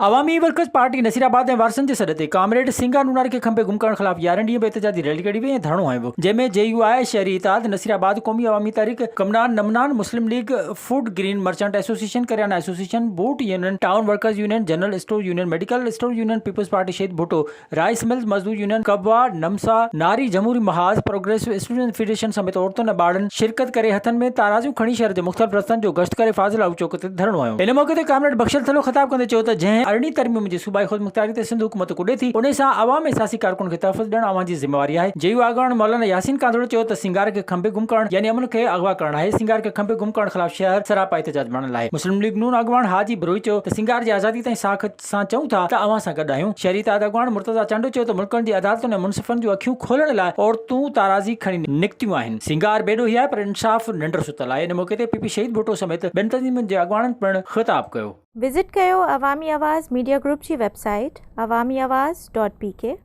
عوامي workers party Nasirabad ۽ وارثن جي سڏ تي ڪامريڊ سينگار نوناري کي کنڀي گم ڪرڻ خلاف 11 ڏينهن به احتجاجي ريلي ڪڍي وئي ۽ ڌرڻو هنيو ويو جنهن ۾ جي يو آء، شهري اتحاد نصيرآباد، قومي عوامي تحريڪ، ڪمنان، نمنان، Muslim League, food grain merchant association, kiryana association, boot union, town workers union, general store union, medical store union, peoples party Shaheed Bhutto, rice mills مزدور يونين، ڪبوا، نمسا، ناري جمهوري محاذ، پروگريسو اسٽوڊنٽس فيڊريشن سميت عورتن ۽ ٻارڙن شرڪت ڪري هٿن ۾ تارازيون کڻي شهر جي مختلف رستن جو گشت ڪري فاضل هائوس چوڪ تي ڌرڻو هنيو. ان موقعي تي ڪامريڊ بخشل ٿلهو خطاب ڪندي چيو ته جنهن ارڙهين ترميم جي صوبائي خودمختياري تي سنڌ حڪومت ڪڏي ٿي انهي سان عوام ۽ سياسي ڪارڪنن کي تحفظ ڏيڻ اوهان جي ذميواري آهي. جي يو اڳواڻ مولانا ياسين ڪانڌڙو چيو ته سينگار کي کنڀي گم ڪرڻ يعني امن کي اغوا ڪرڻ آهي، سينگار کي کنڀي گم ڪرڻ خلاف شهر سراپا احتجاج بڻيل آهي. مسلم ليگ نون اڳواڻ حاجي بروهي چيو ته سينگار جي آزادي تائين ساک سان چئون ٿا ته اوهان سان گڏ آهيون. شهري اتحاد اڳواڻ مرتضيٰ چانڊيو چيو ته ملڪن جي عدالتن ۽ منصفن جون اکيون کولڻ لاء عورتون تارازي کڻي نڪتيون آهن. سينگار بي ڏوهي آهي پر انصاف ننڊ ستل آهي. ان موقعي تي پي پي شهيد ڀٽو سميت ٻين تنظيمن جي اڳواڻن پڻ خطاب ڪيو. وزٽ ڪيو عوامي آواز ميڊيا گروپ جي website Awami Awaz dot P K.